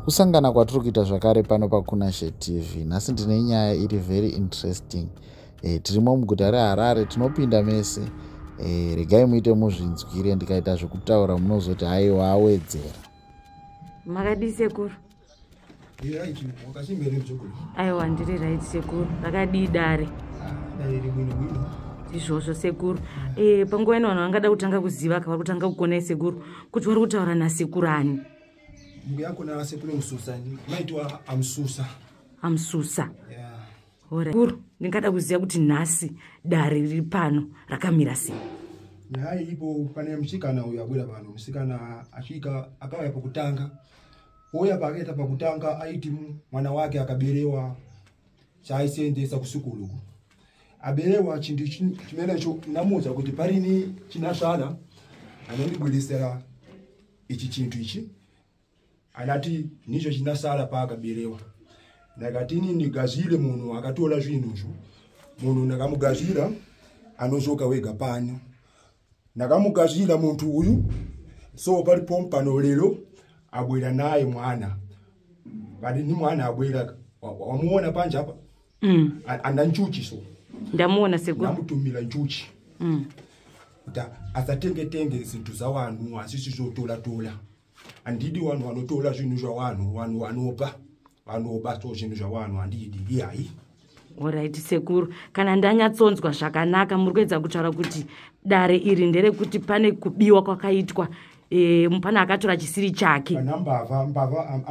Kusangana kwatiri kuita zvakare pano paKunashe TV. Nhasi ndine nyaya iri very interesting. Tirimo muguta reHarare, tinopinda mese. Regai muite muzvinzwire, ndikaita zvekutaura munozoti haiwa awedzera. Makadii sekuru? Aiwa, ndiri right sekuru. Rakadii dare? Izvozvo sekuru. Panguva ino vanhu vangada kutanga kuziva ka vari kutanga kukonai sekuru kuti vari kutaura nasekuru ani? Mbuya sekuru Mususa, maitwa Amususa. Amususa. Sekuru, ndingada kuziva kuti nhasi dare riri pano rakamira sei? Nyaya iripo, pane musikana uyu abwera pano. Musikana asvika, akauya pokutanga, ouya paakaita pakutanga aiti mwana wake akaberewa chaaisendesa kusukuluku, aberewa chintu chimenecho. Namuudza kuti parini chinasvala, anondibudisira ichi chintu ichi. Anati nicho chinasala paakaberewa. Ndakati ini ndigazire munhu akatora zvinhuzvo. Munhu ndakamugazira anozoka wega pano. Ndakamugazira muntu uyu, so palipo pano lero abwera naye mwana pali ni mwana abwera, wamuona panja apa. Anda njuchi so. Ndamuona sekuru. Ndamutumira njuchi kuti asatenge-tenge zinthu za wanhu, asisi zotola-tola. Handidi vanhu vanotola zvinhu zvavanhu, vanhu vanopa, vanoba so zvinhu zvavanhu handidi ihayi. Alright sekuru, kana ndanyatsonzwa zvakanaka, muri kuedza kutaura kuti dare iri nderekuti pane kubiwa kwakaitwa, pane akatora chisiri chake. Pana mbavha, mbavha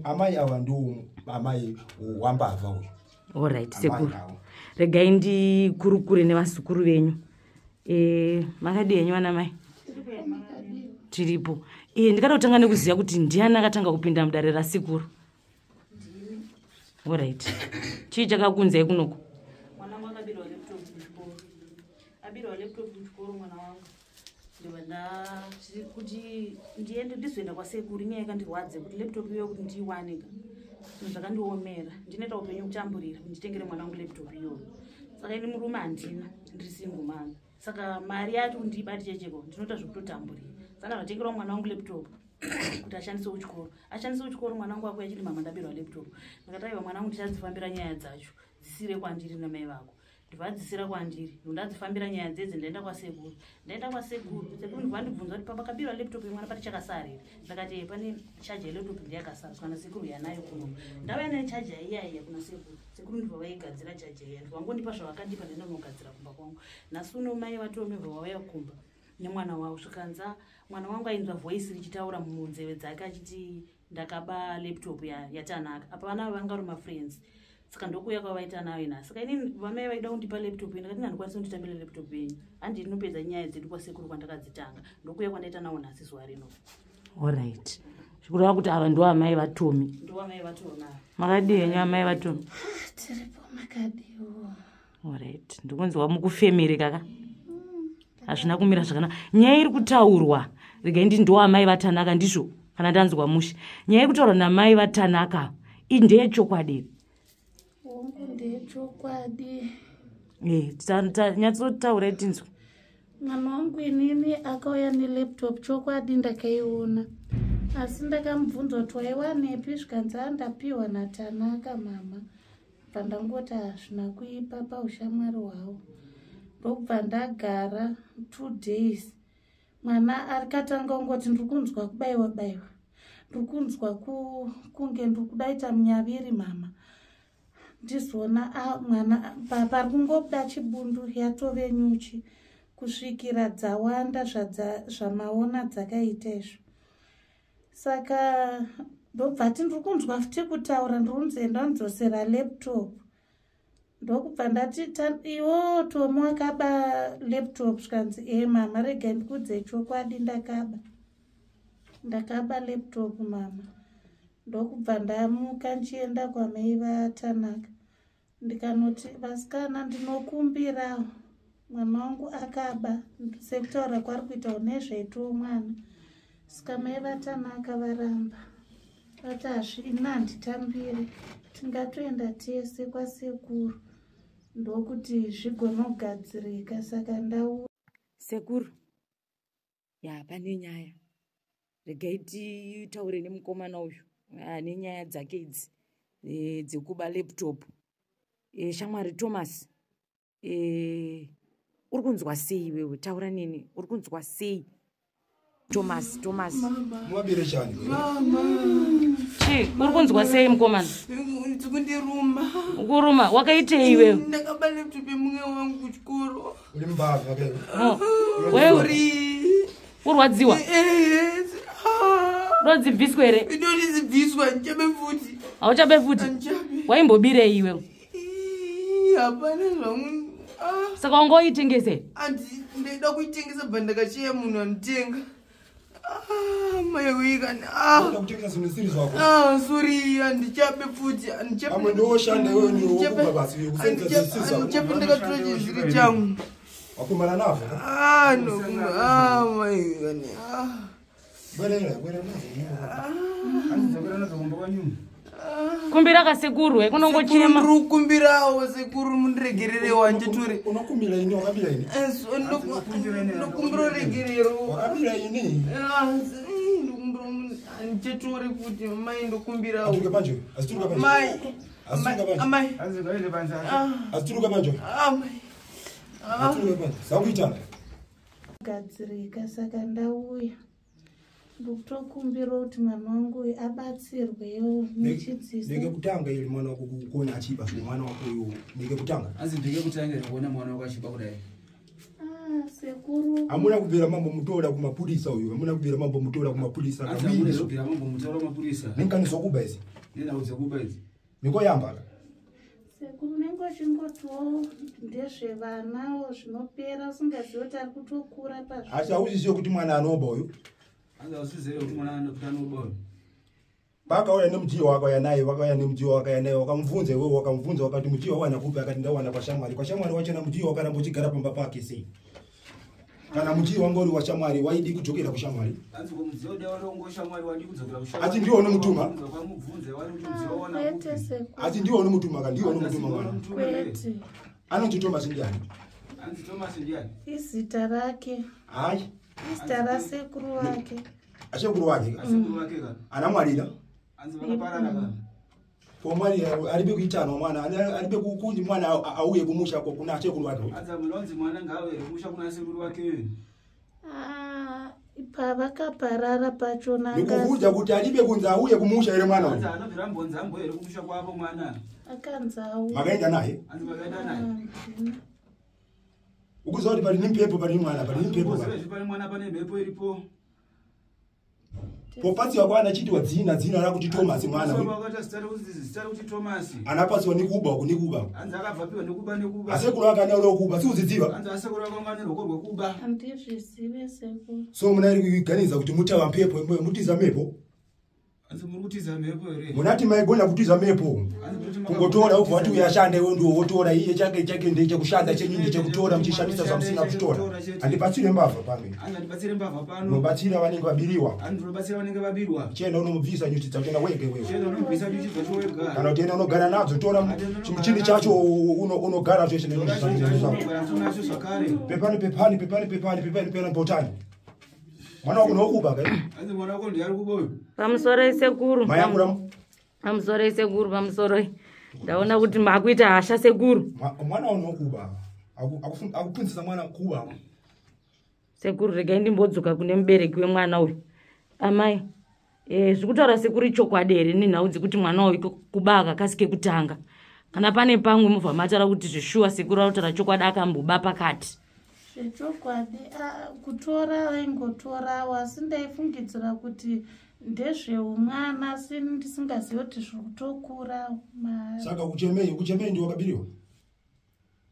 amai ava ndo amai wambavha uyu. Alright Amai sekuru. avo. Regai ndikurukure nevazukuru venyu. Makadii henyu vana mai? Tiripo. Ndikada kutanga nekuziva kuti ndiani akatanga kupinda mudare rasekuru? Alright, chii chakakunzai kunoku? Mwana wangu akabirwa laptop muchikoro. Abirwa laptop muchikoro mwana wangu, ndibva kuti ndiende ndizoenda kwasekuru. Inyaya yakandirwadze kuti laptop iyoyo kuti ndiiwane ka zvinhu zvakandiomera. Ndinoita upenyu kutamburira kuti nditengere mwana wangu laptop iyoyo. Saka ini murume handina, ndiri single mother, saka mari yacho kuti ndiibate checheko ndinoita zvekutotamburira. Saka ndatengerawo mwana wangu laptop kuti ashandise kuchikoro, ashandise kuchikoro. Mwana wangu akuya achiti, "Mama, ndabirwa laptop." Ndakati, "Aiwa mwana wangu, ndichadzifambira nyaya dzacho, dzisire kwandiri namai vako." Ndibva adzisira kwandiri, ndadzifambira nyaya dzedze. Ndaenda kwasekuru, ndaenda kwasekuru, sekuru ndibva ndibvunza kuti pakabirwa laptop yemwana pati chakasara here. Ndakati, "Eh, pane charger yelaptop ndiyakasara." Saka nasekuru yanayo kuno. Ndauya necharger iya iya kuna sekuru. Sekuru ndibva vaigadzira charger iya, ndibva vangondipa zvavakandipa. Ndaenda kunogadzira kumba kwangu. Nhasi uno mai vaTome vauya kumba nemwana wavo, zvikanza mwana wangu ainzwa voice richitaura munzeve dzake achiti, "Ndakaba laptop yaTanaka." Apa vana ava vanga vari mafriends, saka ndokuuya kwavaita nayo nhasi. Saka inini vamai vaida kundipa laptop, ndakati handikwanisi kunditambira laptop yenyu, handi ndinopedza nyaya dzedu kwasekuru kwandakadzitanga. Ndokuuya kwandaita nawo nhasi zuva rino. Alright, zvikureva kuti ava ndo amai vaTomi? Ndo amai vaToma. Makadii henyu amai vaTomi? Tiripo, makadiwo? Alright, ndikunzwa mukufemereka ka, hazvina kumira zvakanaka. Nyaya iri kutaurwa, regai ndi ndo amai vaTanaka, ndizvo? Kana ndanzwa mushe, nyaya iri kutaurwa namai vaTanaka ndeyechokwadi? Hongu, ndechokwadi. Nyatsotaura tinzwe. Mwana wangu inini akauya nelaptop, chokwadi ndakaiona, asi ndakamubvunza kuti waiwanepi, zvikanzi, "Andapiwa naTanaka mama." Bva ndangoti hazvina kuipa paushamwari hwavo. Ndokubva ndagara 2 days, mwana akatanga kungoti, "Ndiri kunzwa kubayiwa bayiwa, ndiri kunzwa kunge ndiri kudaita munyaviri mama." Ndizoona mwana pari kungobuda chibundu, yatove nyuchi, kusvikira dzawanda zvamaona dzakaita izvo. Saka ndobva ti, "Ndiri kunzwa futi kutaura, ndiri kunzi enda undzosera laptop." Ndokubva ndati, "Iwo Tomo akaba laptop?" Zvikanzi, "E mama, regai ndikuudze chokwadi, ndakaba, ndakaba laptop mama." Ndokubva ndamuka nchienda kwamai vaTanaka, ndikanoti, "Vasikana, ndinokumbirawo, mwana wangu akaba sekutaura kwari kuitawo nezvaitawo mwana." Saka mai vaTanaka varamba, vati, "Hazvina, handitambiri, tingatoenda tese kwasekuru ndokuti zvigonogadzirika." Saka ndau Sekuru, ya, pane nyaya, regai titaure nemukomana uyu. Nenyaya dzake idzi dzekuba laptop. Shamwari Thomas, uri kunzwa sei iwewe? Taura neni, uri kunzwa sei Thomas? Thomas, Muvabire chani. Chi, uri kunzwa sei, mukomana? Kundiruma. Kuruma? Wakaitei iwewe? Ndakaba laptop yemumwe wangu kuchikoro. Uri mbavha ke. Oh, wewe urwadziwa? Unodzibviswa here? Indotizibviswa, ndichabe futi. Hauchabe futi? Andichabe. Waimbobirei iwewe? Ii, hapana zvangu. Ah, Saka wanga waitengese? Andi ndaida kuitengesa, but ndakasheya munhu anotenga. Ah, maiwei kani. Unoda kutengesa zvinhu zvisiri zvako. Ah, sorry, handichabe futi. Pamwe ndoshanda iwewe, ndiwokuba basi, kusenza zvisiri zvako. Handichabe, ndakatora chizviri changu. Wakumana navo. Ah, no. Ah, maiwei kani. Ah. Bwerera, bwerera navo. Handidzokera nadzo kumba kwanyuma. Kumbira kasekuru kunongochema. Ndiri kukumbirawo sekuru, mundiregererewo, handichatori. Unokumbira ini? Wakabira ini? Ndokumbira regerero. Wakabira ini? Handichatori futi mai, ndokumbirawo. Aturuka panje, asituruka panje. Mai. Asituruka panje. Amai. Hanzi panze. Asituruka panje. Amai. Asituruka panje. Zakuitana. Gadzirika. Saka ndauya ndikutokumbira kuti mwana wangu uyu abatsirwewo nechidziso. Ndekekutanga ili mwana wako kuona achiba, mwana wako uyu ndekekutanga. Hanzi ndekekutanga kuona mwana wako achiba kudai. Ah, sekuru. Hamuna kubvira mambo mutora kumapurisa uyu, hamuna kubvira mambo mutora kumapurisa. Hanzi hamuna zobvira mambo mutora kumapurisa. Nenkaniso kuba idzi. Nenhau dzekuba idzi. Nikoyamba. Sekuru, unenge uchingotiwo ndezvevanawo, zvinopera, usingazivi kuti ari kutokura pazvo. Asi hauzizive kuti mwana anoba uyu? Hanzi hauzizive kuti mwana anoba uyu. Pakauya nemudziyo wakauya naye, wakauya nemudziyo wakauya naye, wakamubvunza iwewe, wakamubvunza wakati mudziyo wawana kupi? Akati ndawana kwashamwari. Kwashamwari wachona mudziyo wakaramba uchigara pamba pake sei? Kana mudziyo wanga uri washamwari, waidi kudzokera kushamwari? Hanzi ko mudziyo dai warongo shamwari, wadi kudzokera kushamwari. Ati ndiwe unomutuma? Wakamubvunza wari kuti mudziyo wawana kupi? Kwete, sekuru. Ati ndiwe unomutuma ka? Ndiwe unomutuma mwana? Kwete. Anonzi Thomas ndiani? Hanzi Thomas ndiani? Izita rake. Hayi. Izita rasekuru wake. Asekuru wake ka? Asekuru wake ka. Ana mwalira. Hanzi vakaparana ka. Pomwalira alibe kuitana mwana, alibe kunzi mwana auye kumusha kuna asekuru wake. Hanzi amunonzi mwana ngauye kumusha kuna asekuru wake. Ah, pavakaparara pachona. Ndikubvunza kuti alibe kunzi auye kumusha here mwana Hanzi uyu? anobvira mbonzi amboye here kumusha kwavo mwana? Akanzi auye. Makaenda naye? Hanzi makaenda naye? Ukuziva kuti pali mpepo, pali mwana, pali mpepo. Uzive pane mwana, pane mhepo iripo. Popatsiwa kwana chitiwa dzina, dzina rakuti Thomas mwana uyu. Vakaita zita rekuti Thomas. Anapatsiwa nikuba uku, nikuba. Hanzi akabva piwa nekuba, nekuba. Asekuru ake ane kuba, siuzidziva? Hanzi asekuru ake anga neruoko rwekuba. Handizvizive, sekuru. So muna kuganiza kuti mutava mpepo, mutiza mhepo. Hanzi muri kutiza mhepo here? Munati maigona kutiza mhepo. Hanzi muri kuti Kungotora ubva wati uyu ashande, iwe ndiwo wotora, iye chake chake ndechekushanda, chenyu ndechekutora muchishandisa zvamusina kutora. Handibatsire mbavha pano. Hanzi handibatsire mbavha pano. Unobatsira vanenge vabiriwa. Hanzi ndinobatsira vanenge vabirwa. Chienda unomubvisa nyuchi dzacho wege wewe. Chienda unobvisa nyuchi dzacho wega. Kana kuti enda unogara nadzo, tora chimuchini chacho, unogara zveshe nenyuchi dzacho zvako. Unogara nacho zvakare. Pepani, pepani, pepani, pepani, pepani, pepani, potani. Mwana wako nokuba kai? Hanzi mwana wako ndiye ari kuba uyu. Pamusoroi, sekuru. Mayangura. Pamusoroi, sekuru, pamusoroi. Ndaona kuti makuita hasha, sekuru. Mwana unokuba. Akupunzisa mwana kuba. Sekuru, regai ndimbodzoka kune mubereki wemwana uyu. Amai, zviri kutaura sekuru ichokwadi here nenhau dzekuti mwana uyu kuba akakasi kekutanga? Kana pane pamwe mubva mataura kuti zvishuwa sekuru ari kutaura chokwadi, akamboba pakati. Zvechokwadi, ah, kutora vaingotorawo, asi ndaifungidzira kuti ndezveumwana, asi ndisingazivi kuti zviri kutokura maari. Saka kuchemei, kuchemei ndiwe wakabiriwa?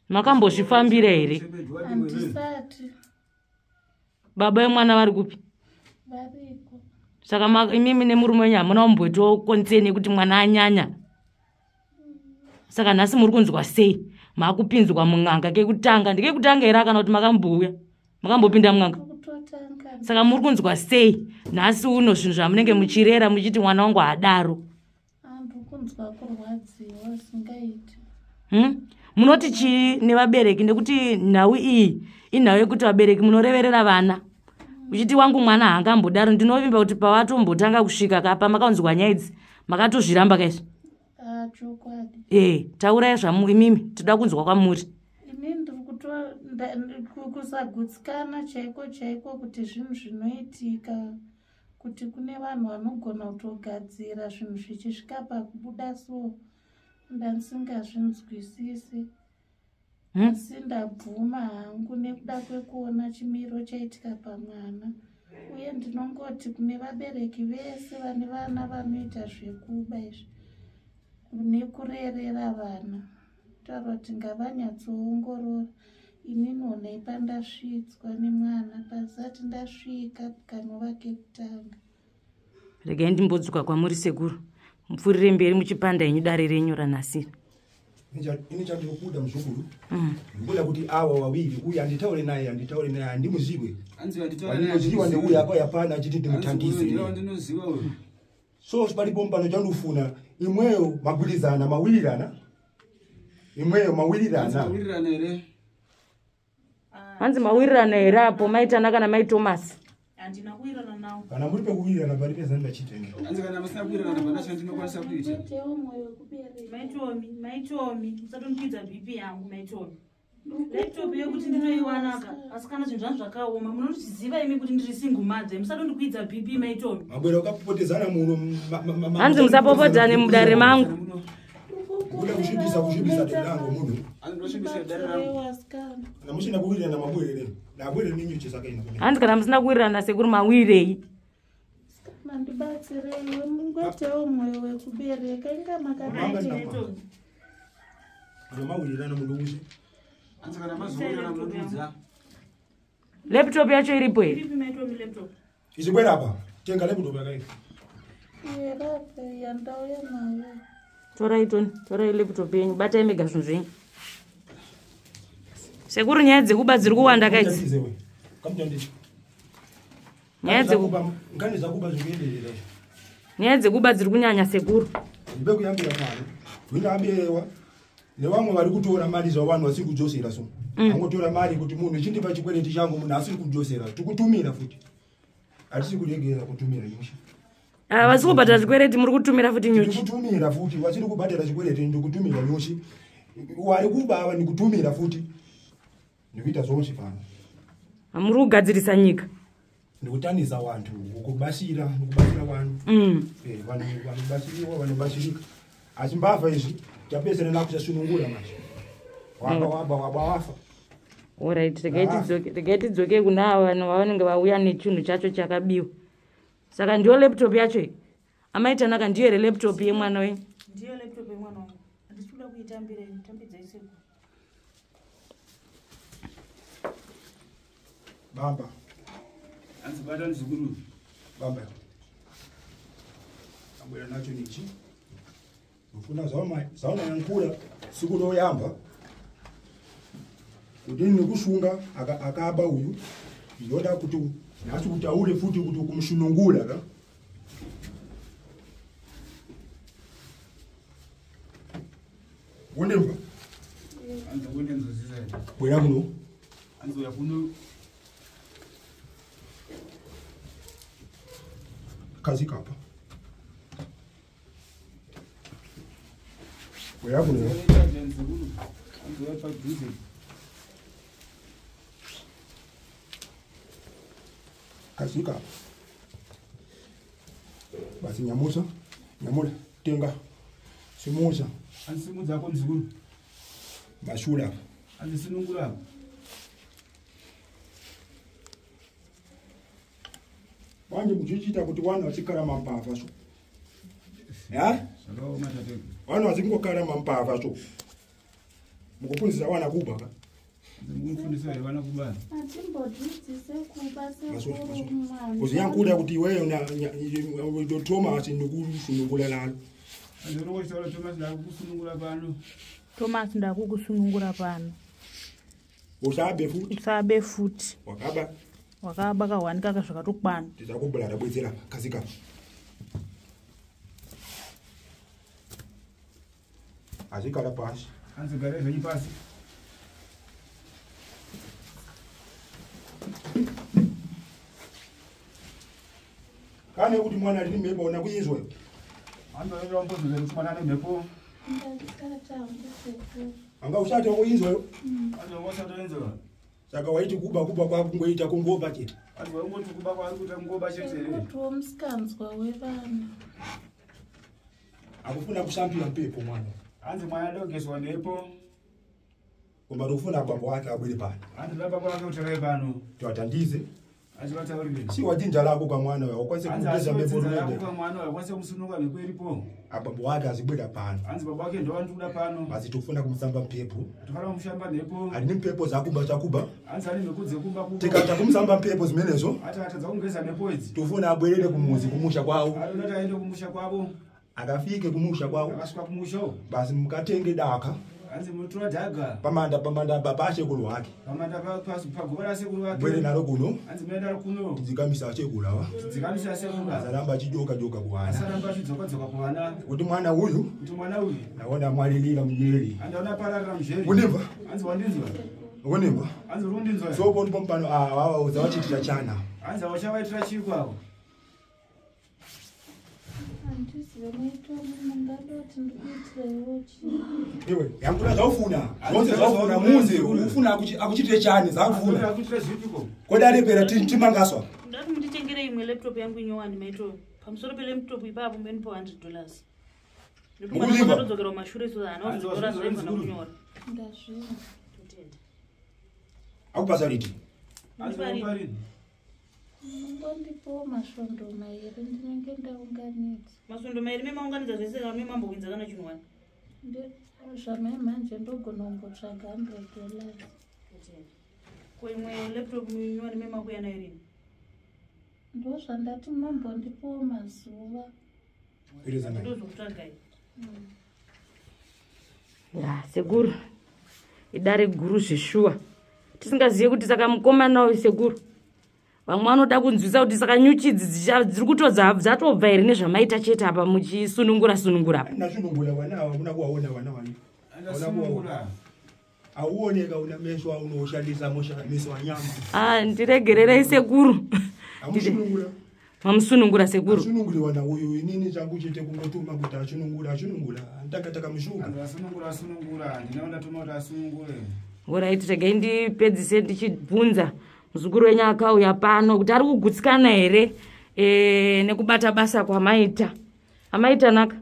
Makambozvifambira here? Handisati. Baba vemwana vari kupi? Variko. Saka imimi nemurume wenyu hamuna kumboitawo concern yekuti mwana anyanya? Saka nhasi muri kunzwa sei maakupinzwa mun'anga kekutanga? Ndekekutanga here kana kuti makambouya, makambopinda mun'anga? Kutotanga. Saka muri kunzwa sei nhasi uno, zvinhu zvamunenge muchirera muchiti mwana wangu hadaro? Andiri kunzwa kurwadziwa singaiti. Munoti chii nevabereki? Nekuti nhau iyi inhau yekuti vabereki munoreverera vana. Uchiti wangu mwana haangambodaro. Ndinovimba kuti pawatombotanga kusvika kapa makaunzwa nyaya idzi makatozviramba kaizvi. Chokwadi. Taurai zvamu imimi, toda kunzwa kwamuri. Inini ndiri kusagutsikana chaiko chaiko kuti zvinhu zvinoitika, kuti kune vanhu vanogona kutogadzira zvinhu zvichisvika pakubuda, so ndandisingazvinzwisisi. Asi ndabvuma hangu nekuda kwekuona chimiro chaitika pamwana. Uye ndinongoti kune vabereki vese vane vana vanoita zvekuba izvi nekurerera vana, taura kuti ngavanyatsoongorora. Inini honai pandasvitswa nemwana, pasati ndasvika kanova kekutanga. Regai ndimbodzoka kwamuri sekuru, mupfuurire mberi muchipanda henyu dare renyu ranhasiri. Ini chandinokuda, muzukuru, ndikuda kuti awa wawili, uyu anditaure naye, anditaure naye, handimuziwe. Hanzi vanditaura naye. Wandinoziwa neuyu apa yapana achiti ndimuthandize. Ndiwo ndinoziva uyu. So palipo mpano chandufuna imweyo magwirizana, mawirirana imweyo. Hanzi Mawirirana. Mawirirana here? Hanzi mawirirana here apo maitana kana mai Thomas? Handina kuwirirana nawo. Kana muri pekuwirirana, pari pezandachita. Hanzi kana musina kuwirirana, hapana chandinokwanisa kuita. Ngoitewo mwoyo wekubereka. Maitomi, maitomi, musatondipidza BP yangu, maitomi. Laptop yekuti ndinoiwanaka, asi kana zvinhu zvangu zvakaoma, munondiziva imi kuti ndiri single mother. Musatondikwidza BP, maitomi. Mabwera ukapopotezana muno. Hanzi musapopotane mudare mangu. Kuda kusvibisa, kusvibisa dare langu munhu. Hanzi ndosvibisa dare rangu. Wasikana. Kana musina kuwirirana, mabwerere ndabwerere nenyuchi sakaina. Hanzi kana musina kuwirirana sekuru, mawirei? Mandibatsireiwe, mungoitewo mwoyo wekubereka, inga makadai. Maitomi. Kana mawirirana, munhu ushe. Hanzi kana mazowirirana, munondiudza. Laptop yacho iripo here? Iripi, maitomi, laptop? Ichibwera apa, tenga laptop yakaita. Yerape yandauya nayo. Torai toni, torai laptop yenyu, batai mega zvinhu zvenyu. Sekuru, nyaya dzekuba dziri kuwanda kaidzi. Kamuthandize we. Kamuthandize. Nyaya dzekuba, Ngani zakuba zikuenderera. nyaya dzekuba dziri kunyanya sekuru. Ndibe kuyambira pano wina aberewa nevamwe vari kutora mari zvavanhu vasiri kudzosera, so angotora mari kuti munhu chindipa chikwereti changu, munhu asiri kudzosera, tikutumira futi, hatisi kuregera kutumira nyuchi. Ah, vasi kubhadhara zvikwereti muri kutumira futi nyuchi? Ndikutumira futi. Vasiri kubhadhara chikwereti ndikutumira nyuchi, wari kuba ava ndikutumira futi, ndikuita zvonse pano. Muri kugadzirisa nyika. Ndikutanisa vantu, kubasira, ndikubatsira vanhu. Vanhu vanobasiriwa, vanobasirika, asi mbavha izvi tapesana nakuchasunungura manje, waba, waba, waba, wafa. Alright, regai Ah. tidzoke, regai tidzoke kuna ava vanhu vavanenge vauya nechinhu chacho chakabiwa. Saka ndiyo laptop yacho iyi, amai Tanaka? Ndiyo here laptop yemwana wenyu? Ndiyo laptop yemwana wangu, handisi kuda kuitambira ini, tambidzai sekuru. Bamba. Hanzi bata muzukuru. Bamba, abwera nacho nichi mfuna zaumayankula siku loyamba kuti nikusunga akaba uyu, ndoda kuti nhasi kuti aule futi kuti kumusunungula ka. Wondemva? Hanzi kundinzwisisa here? Bwera kuno. Hanzi uya kuno. Kazika apa, bwera kuno. Muzukuru, hanzi uya padhuze. Kazika apa basi, nyamusa, nyamula, tenga, simusa. Hanzi simudzako muzukuru. Mashula apa. Hanzi sinungura apa. Manje muchichiita kuti vanhu vachikara mambavha so ya. Zvakaoma tatego. Vanhu vachingokara mambavha so, mukupunzisa vana kuba ka. Hanzi mukumufundisa here vana kubara? Atimbodzidzise kuba, Masure, sekuru. masure. Mwana. Uziyankuda kuti iweyo Thomas ndikusunungula lalo. Hanzi unongochitaura Thomas, ndakukusunungura pano. Thomas, ndakukusunungura pano. Usabe futi. Usabe futi. Wakaba. Wakaba kahwani kaka zvakatokwana. Tidzakubulala, bwedzera, kazika. Azikala pasi. Hanzi garai zvenyu pasi. Nkhani yekuti mwana ali ndi mhepo unakuyizwa Hanzi wambozvizwa kuti mwana ane mhepo. Ndasati hangu sekuru. Anga usati wakuyizwa Hanzi wasatoenzwa. Saka waiti kuba kuba kwakungoita kungoba chete. Hanzi waingoti kuba kwaari kuita kungoba chete here? Kutiwo musikanzwa wevana. Akufuna kusambira mpepo mwana. Hanzi mwana adogezwa mhepo. Koma tikufuna abambo wake abwere pano. Hanzi baba kwake utarai pano. Tiwatandize. Hanzi vataurire. Si wajinja lako kwa mwana wewe ukwanise Hanzi kugeza mhepo asiwetsedza yako runende. kwa mwana wakwanise kumusununga mhepo iripo. Abambo wake azibwera pano. Hanzi baba wake ndowandikuda pano. Basi tikufuna kumusamba mpepo. Tofanira kumushamba mhepo. Ali ndi mpepo zakuba chakuba. Hanzi ane mhepo dzekumba kuba. Tikatha kumusamba mpepo zimenezo. Ati atadza kugeza mhepo idzi. Tufuna abwerere kumuzi kumusha kwawo. Anoda kuti aende kumusha kwavo. Akafike kumusha kwawo. Akasvika kumusha. Basi mukatenge daka. Hanzi munotora dhaga. Pamanda pamanda baba achekulu wake. Pamanda paguva rasekuru vake. Bwere nalo kuno. Hanzi munoenda naro kuno. Tidzikamisa achekulu awa. Tidzikamisa asekuru. Asaramba achijoka joka kuwana. Asaramba achidzoka dzoka kuvana. Kuti mwana uyu. Kuti mwana uyu. Naona mwalilira mjeri. Andaona pararira mujeri. Unimva? Hanzi wandinzwa. Unimva? Hanzi uri kundinzwa. So po ndipo pano awa uzawachitira chana. Hanzi awachavaitira chii kwavo. Handizive maito mungadoti ndikuitireiwo chii. Iwe, yankuna zvaufuna. Zvonse zvaufuna muzi, ufuna akuchitire chani zvaufuna. Akuchitire zvipiko. Kodarepera timangaswa. Ndati munditengere imwe laptop yangu inyowani maito. Pamusoro pelaptop ipapo menipo $100. Mukulimba. Ndikudzokera kumashure so haana kuzonyora zvaifana kunyora. Ndazvina. Totenda. Akupasa liti. Hanzi Mungondipowo masvondo mairi ndinenge ndaunganidza. Masvondo mairi memaunganidza zvese kana memambowinza kana chinhu wani. Zvamai manje ndogona kungotsvaga $100. Totenda. Ko imwe laptop inyowani memakuya nayo rini? Ndozvandati munombondipowo mazuva. Ndozokutsvagai. Ya sekuru, idare guru zveshuwa. Tisingazive kuti saka mukomana uyu sekuru. Vamwe vanoda kunzwisa kuti saka nyuchi idzi dziri kutodza dzatobva here nezvamaita chete apa muchisunungura sunungura apa. Ndasunungura vana ava kuna kuwaona vana vani. Ndasunungura. Auoneka una meso aunoshandisa meso anyama. Ah, ndiregererei sekuru. Amusunungura. Mamusunungura sekuru. Asununguriwa na uyu inini changu chete kungotuma kuti asunungura asunungura. Ndanga takamushunga. Hanzi asunungura asunungura. Ndinaona ndatuma kuti asunungure. Alright, regai ndipedzise ndichibvunza muzukuru wenyu akauya pano kuti ari kugutsikana here nekubata basa kwamaita. Amaita naka.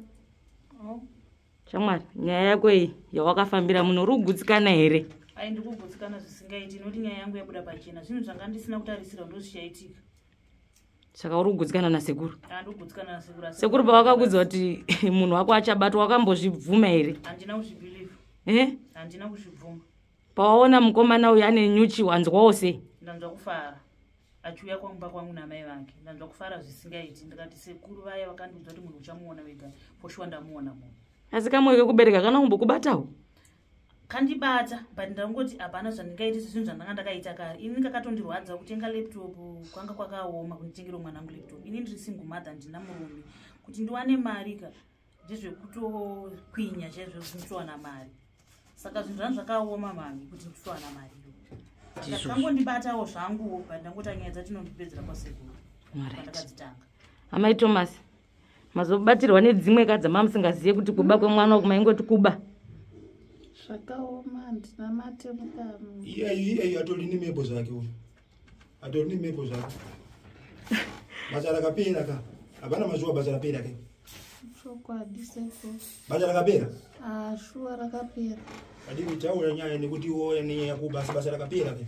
Shamwari, nyaya yako iyi yawakafambira muno uri kugutsikana here? Ai ndikugutsikana zvisingaiti nekuti nyaya yangu yabuda pachena. Zvinhu zvanga ndisina kutarisira ndozvichaitika. Saka uri kugutsikana nasekuru? Handikugutsikana nasekuru. Sekuru pavakakudza kuti munhu wako achabatwa wakambozvibvuma here? Handina kuzvibhilivha. Handina kuzvibvuma. Pawaona mukomana uyu ane nyuchi wanzwawo sei? Ndanzwa kufara. Achiuya kumba kwangu namai vake. Ndanzwa kufara zvisingaiti. Ndikati sekuru vaya vakandiudza kuti munhu uchamuona wega. For sure ndamuona munhu. Asi kamwe kekubereka kana kumbokubatawo? Kandibata, but ndangoti hapana zvandingaiti sezvinhu zvandanga ndakaita kare. Ini kakatondirwadza kutenga laptop kwanga kwakaoma kunditengera mwana wangu laptop. Ini ndiri single mother ndina murume. Kuti ndiwane mari ka ndezvekutokwinya chaizvo kuti nditowana mari. Saka zvinhu zvangu zvakaoma mami kuti nditowana mari iyo. Ndakangondibatawo zvanguwo but ndangoti nyaya dzatinondipedzera kwasekuru. Pandakadzitanga. Amai Thomas, mazobatirwa nedzimwe kadza mamusingaziye kuti kuba kwemwana wako maingoti kuba. Zvakaoma handina mate mukanwa. Iye atori nemhepo zvake uyu. Atori nemhepo zvake. Basa rakapera ka. Hapana mazuva basa rapera ke. Chokwadi sekuru. Basa rakapera? Ah, shuwa rakapera. Adini taura nyaya nekuti woya nenyaya kuba asi basa rakapera ke.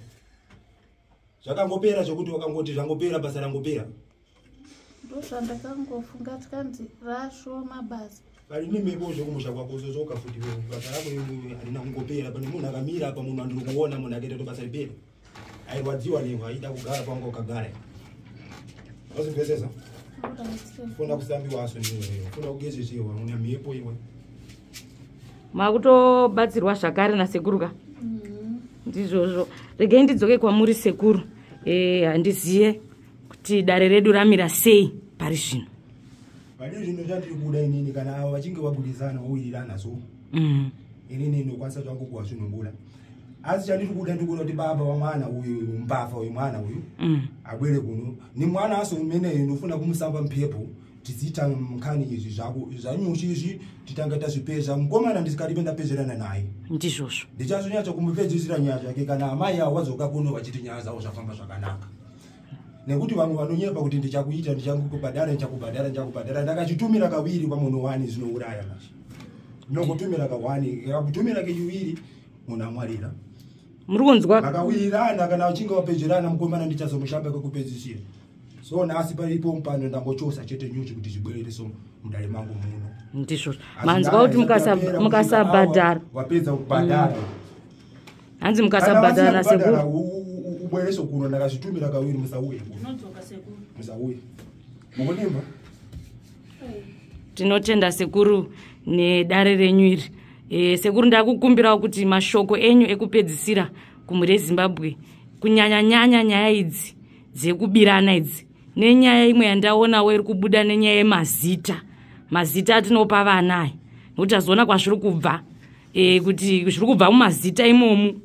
Zvakangopera zvekuti wakangoti zvangopera basa rangopera. Ndozvandakangofunga tikanzi rashoma basa. Pari nemhepo zvekumusha kwako uzozoka futi wewe. Basa rako iwe harina kungopera. Pane munhu akamira apa munhu andiri kuona munhu akaita kuti basa ripere. Airwadziwa newe aida kugara panga ukagara. Wazvinzwisisa? Funa kusambiwa aso ndiwe. Funa kugezesiwa una mhepo iwe. Makutobatsirwa zvakare nasekuru ka? Ndizvozvo. Regai ndidzoke kwamuri sekuru. Handiziye kuti dare redu ramira sei pari zvino. Pari zvino chandiri kuda inini kana avo vachinge vabudisana vowirirana so. Inini ndinokwanisa zvangu kuvasunungura. Asi chandiri kuda, ndikuda kuti baba wamwana uyu, mbavha uyu, mwana uyu abwere kuno. Ni mwana aso umeneyo ndofuna kumusamba mphepo, tiziita mkhani izvi zvako zvanyuchi izvi, titange tazvipedza. Mukomana ndisikaribe ndapedzerana naye. Ndizvozvo. Ndichazonyatsa kumupedzisira nyaya zvake kana amai avo vadzoka kuno vachiti nyaya dzavo zvafamba zvakanaka, nekuti vamwe vanonyepa kuti ndichakuita, ndichakubhadhara, ndichakubhadhara, ndichakubhadhara. Ndakachitumira kawiri pamunhu wani, zvinouraya manje. Ndinokutumira kawani, kakutumira kechiwiri munhu amwarira. Muri kunzwa? Vakawirirana, kana vachinge vapedzerana, mukomana ndichazomushamba kwekupedzisira. So nhasi paripo pano ndangochosa chete nyuchi kuti zvibwerere so mudare mangu muno. Ndizvozvo. Asi Manzwa nyaya kuti isati yapera kusvika mukasabhadhara. awa wapedza kubhadhara. Hanzi Kana mukasabhadhara vasina kubhadhara, nasekuru. ubwereso kuno. Ndakazvitumira kawiri, musauye kuno. Ndinodzoka sekuru. Musauye mukudimba. Tinotenda sekuru nedare renyu iri. Sekuru, ndakukumbirawo kuti mashoko enyu ekupedzisira kumhuri yeZimbabwe, kunyanyanyanya nyaya idzi dzekubirana idzi, nenyaya imwe yandaonawo iri kubuda, nenyaya yemazita, mazita atinopa vana aya, nokuti tazoona kwazviri kubva, kuti zviri kubva mumazita imomu.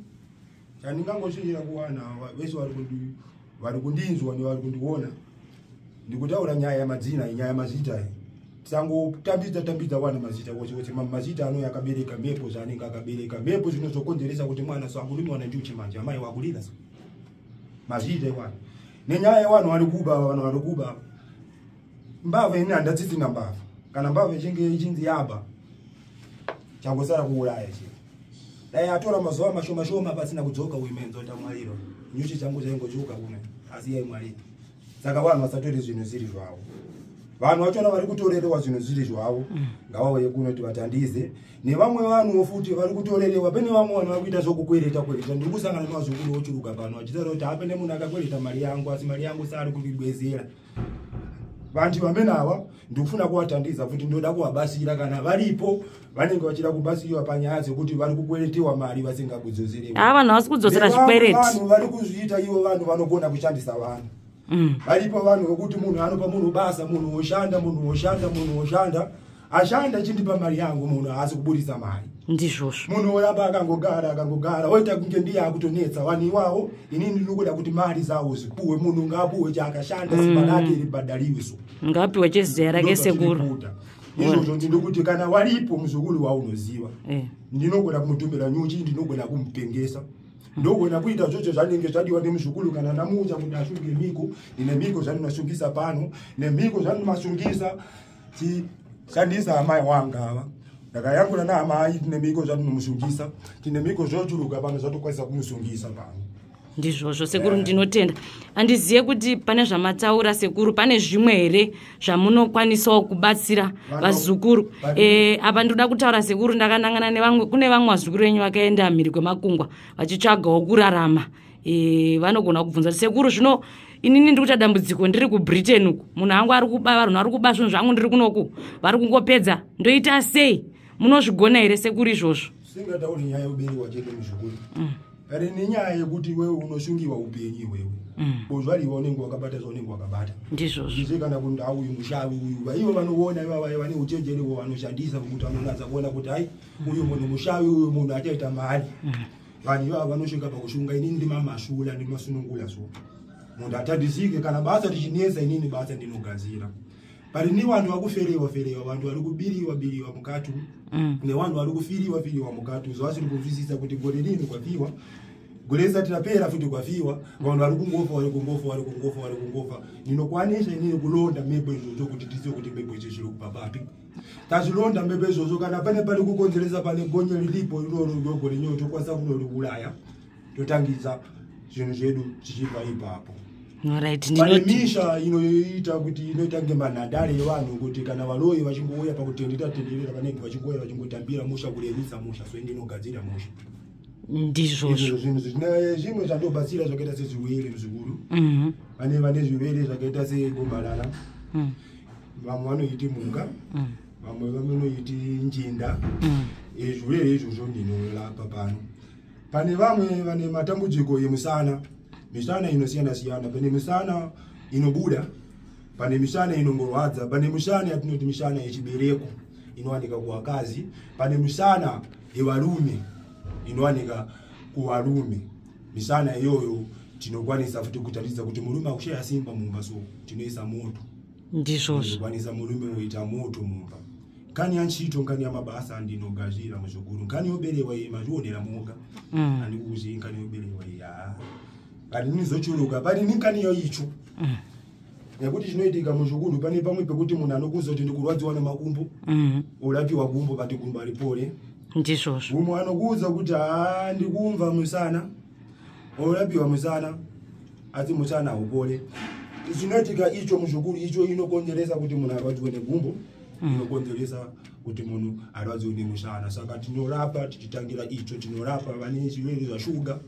Chandingangosvinyira kuwana vese vari kundinzwa nevari kundiona, ndikutaura nyaya yamadzina, nyaya yamazita iyi. Tisangotambidza tambidza wana mazita wose wose. Mazita anouya akabereka mhepo, zvaanenge akabereka mhepo zvinozokonzeresa kuti mwana so akulumiwa nenjuchi, manje amai wakulira. So mazita iwana nenyaya yevanhu vari kuba, vanhu vari kuba mbavha. Ini handatsitsina mbavha. Kana mbavha ichinge ichinzi yaba, changosara kuuraya chete. Dai atora mazuva mashoma shoma pasina kudzoka uyu menzo tamwariro, nyuchi changu chaingodzoka kuno, asi yaimwarira. Saka vanhu vasatore zvinhu zviri zvavo. Vanhu vachona vari kutorerewa zvinhu zviri zvavo ngavauye kuno tivatandize. Nevamwe vanhuwo futi vari kutorerewa, pane vamwe vanhu vari kuita zvokukwereta kwereta. Ndiri kusangana nevazukuru vochiruka pano vachitaura kuti hapane munhu akakwereta mari yangu, asi mari yangu saari kundibwezera. Vantu vamene ava ndikufuna kuvatandiza futi, ndoda kuvabatsira kana varipo vanenge vachida kubatsiriwa panyaya dzekuti vari kukweretewa mari vasingakudzoserewa. Haa, vanhu havasi kudzosera Nevamwe zvikwereti. Vanhu vari kuzviita ivo, vanhu vanogona kushandisa vanhu. Varipo vanhu vokuti munhu anopa munhu basa, munhu woshanda, munhu woshanda, munhu woshanda, ashanda, chindipa mari yangu, munhu haasi kuburisa mari. Ndizvozvo. Munhu woramba akangogara, akangogara, oita kunge ndiye akutonetsa vanhu iwawo. Inini ndinokuda kuti mari zawo zipuwe, munhu ngaapuwe chaakashanda, simba rake ribhadhariwe. So Ngapiwe cheziya rake sekuru. ndozvatiri kuda izvozvo. Ndinokuti kana waripo muzukuru waunoziva, ndinogona kumutumira nyuchi, ndinogona kumupengesa, ndogona kuita zvose zvanenge zvadiwa nemuzukuru. Kana ndamuudza kuti asunge mhiko, ndine mhiko zvandinomasungisa pano, nemhiko zvandinomasungisa tishandisa amai wanga ava ndakayangura naamai. Tine mhiko zvatinomusungisa, tine mhiko zvochuruka pano zvatokwanisa kumusungisa pano. Ndizvozvo sekuru, ndinotenda. Handizive kuti pane zvamataura sekuru, pane zvimwe here zvamunokwanisawo kubatsira vazukuru? Apa ndoda kutaura sekuru ndakanangana nevamwe, kune vamwe vazukuru venyu vakaenda mhiri kwemakungwa vachitsvagawo kurarama. Vanogona kubvunza kuti sekuru, zvino inini ndiri kuita dambudziko, ndiri kuBritain uku, munhu angu ari kuba, vanhu vari kuba zvinhu zvangu, ndiri kunoku, vari kungopedza, ndoita sei? Munozvigona here sekuru izvozvo? Singatauri nyaya yekuberiwa chete muzukuru, kare nenyaya yekuti iwewe unosungiwa upenyu iwewe bozvariwa, unenge wakabata zvaunenge wakabata. Ndizvozvo. Zvize kana kuti auyu mushavi uyu, vaivo vanoona ivava vane uchenjeri wo vanoshandisa kuti vanonatsa kuona kuti hai, uyu munhu mushavi, uyu munhu achaita mari. Vanhu ivava vanosvika pakushunga. Inini ndimamasula, ndimasunungula. So munhu atandisike kana basa richinetsa, inini basa ndinogadzira. Parini vanhu vakuferewa ferewa, vanhu vari kubiriwa biriwa mukati, nevanhu vari kufiriwa firiwa mukati, zvavasiri kunzwisisa kuti gore rino kwafiwa, gore risati rapera futi kwafiwa. Vanhu vari kungofa, vari kungofa, vari kungofa, vari kungofa. Ndinokwanisa inini kulonda mhepo izvozvo kuti tizive kuti mhepo izvi zviri kubva papi. Tazvilonda mhepo izvozvo, kana pane pari kukonzeresa, pane gonye riripo iroro gore nyoyo, tokwanisa kunoriuraya, totangidza zvinhu zvedu zvichibva ipapo. Alright, Pane ndinoti misha inoita kuti inoita kunge manhandare evanhu, kuti kana valoyi vachingouya pakutendera tenderera, vanenge vachingouya vachingotambira musha, kurerutsa musha. So ndinogadzira musha. Ndizvozvo. Izvozvo zvinhu zvimwe zvandobatsira zvakaita sezvirwere zvikuru. Vane vane zvirwere zvakaita segomarara, vamwe vanoiti mhuka, vamwe vanoiti njinda. Zvirwere izvozvo ndinorapa pano. Pane vamwe vane matambudziko emusana, misana inosiyana siyana. Pane misana inobuda, pane misana inongorwadza, pane misana yatinoti misana yechibereko inowanika kuvakazi, pane misana yevarume inowanika. Kuvarume misana iyoyo tinokwanisa futi kutaridza kuti murume akushaya simba mumba, so tinoisa moto. Ndizvozvo. Tinokwanisa murume woita moto mumba. Nkani yantchito, nkani ya mabasa ndinogazira muzukuru. Nkani yoberewa iyi mazvionera moga. Andikukuziyi nkani yoberewa iyi, haa, kani nizochuluka pani ni nkani yoicho. Nekuti chinoitika muzukuru, pane pamwe pekuti munhu anokuzoti ndikurwadziwa nemakumbo, urapiwa gumbo pati gumbo aripore. Ndizvozvo. Umwe anokuudza kuti haa, ndikumva musana, urapiwa musana asi musana haupore. Chinoitika icho muzukuru, icho inokonzeresa kuti munhu arwadziwe negumbo, inokonzeresa kuti munhu arwadziwe nemusana. Saka tinorapa tichitangira icho. Tinorapa vane zvirwere zvashuga,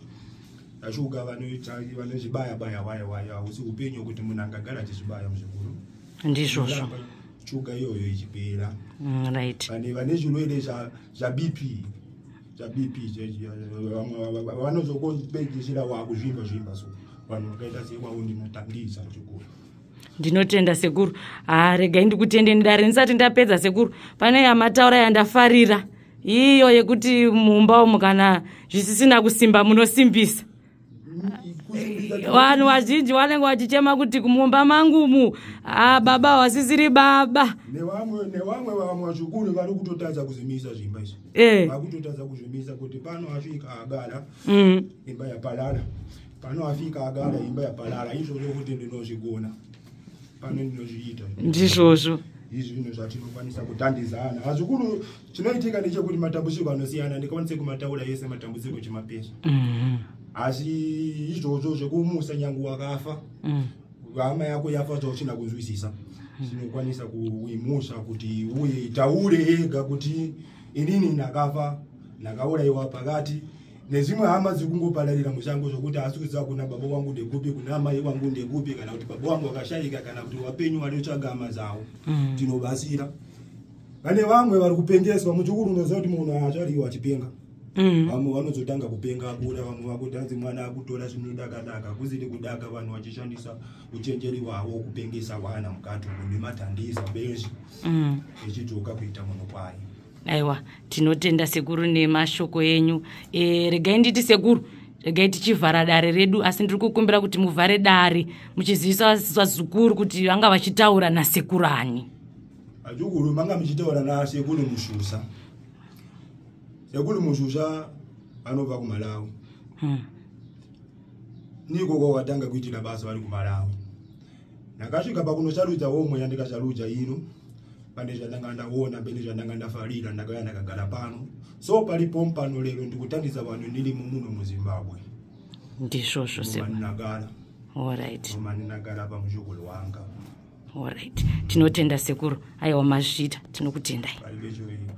zvashuga vanozvibaya baya waya waya. Hausi upenyu kuti munhu angagara achizvibaya muzukuru. Ndizvozvo. Tinorapa shuga iyoyo ichipera. Right. Vane zvirwere zvaBP, zvaBP, vanozokopedzisira wakuzvimba zvimba. So vanhu vakaita seivavo ndinotangisa muzukuru. Ndinotenda sekuru. Ha, regai ndikutendeni dare ndisati ndapedza. Sekuru, pane yamataura yandafarira, iyo yekuti mumba umu kana zvisisina kusimba munosimbisa. Vanhu vazhinji vanenge vachichema kuti kumumba mangumu, ha, baba wasisiri baba. Nevamwe vamwe vazukuru vari kutotadza kuzvimisa zvimba izvi. Vakutotadza kuzvimisa kuti pano asvika agara, imba yapalala. Pano afika agara, imba yapalala. Izvozvo kuti ndinozvigona pano, ndinozviita. Ndizvozvo. Izvi zvinhu zvatinokwanisa kutandizana vazukuru. Chinoitika ndechekuti matambudziko anosiyana, ndikwanise kumataura ese matambudziko chimapesa. Asi izvozvo zvekumusa nyange wakafa, hama yako yafa zvauchina kunzwisisa, tinokwanisa kuimusa kuti uye itaure ega kuti inini ndakafa, ndakaurayiwa pakati, nezvimwe hama dzikungopararira mushango zvokuti asi kuziva kuna baba wangu ndekupi, kuna amai wangu ndekupi, kana kuti baba wangu wakashayika, kana kuti wapenyu vanotsvaga hama dzavo. Tinobatsira. Vane vamwe vari kupengeswa muchukuru. Unoziva kuti munhu achariwa achipenga. Vamwe vanozotanga kupenga akura, vamwe vakuti hanzi mwana akutora zvinodakadaka, kusiri kudaka. Vanhu vachishandisa uchenjeri hwavo kupengesa hwana mukati umu nemathandisa benzi, echidzoka kuita munhu kwaye. Aiwa, tinotenda sekuru nemashoko enyu. Regai nditi sekuru, regai tichivhara dare redu, asi ndiri kukumbira kuti muvhare dare muchizivisa vazukuru kuti vanga vachitaura nasekuru ani. Vazukuru, manga muchitaura nasekuru Mushusha. Sekuru Mushusha vanobva kuMalawi. Niko kwakatanga kuitira basa vari kuMalawi. Ndakasvika pakunosarudza homwe yandikasarudza ino, pane zvandanga ndaona, pane zvandanga ndafarira, ndakauya ndakagara pano. So palipo mpano lero ndikutandisa vanhu ndilimo muno muZimbabwe. Ndizvozvo sekuru. Ndinagara. Alright. Ndinagara pamuzukuru wanga. Alright, tinotenda sekuru. Aiwa, mazvita, tinokutendai. Palibe choipa.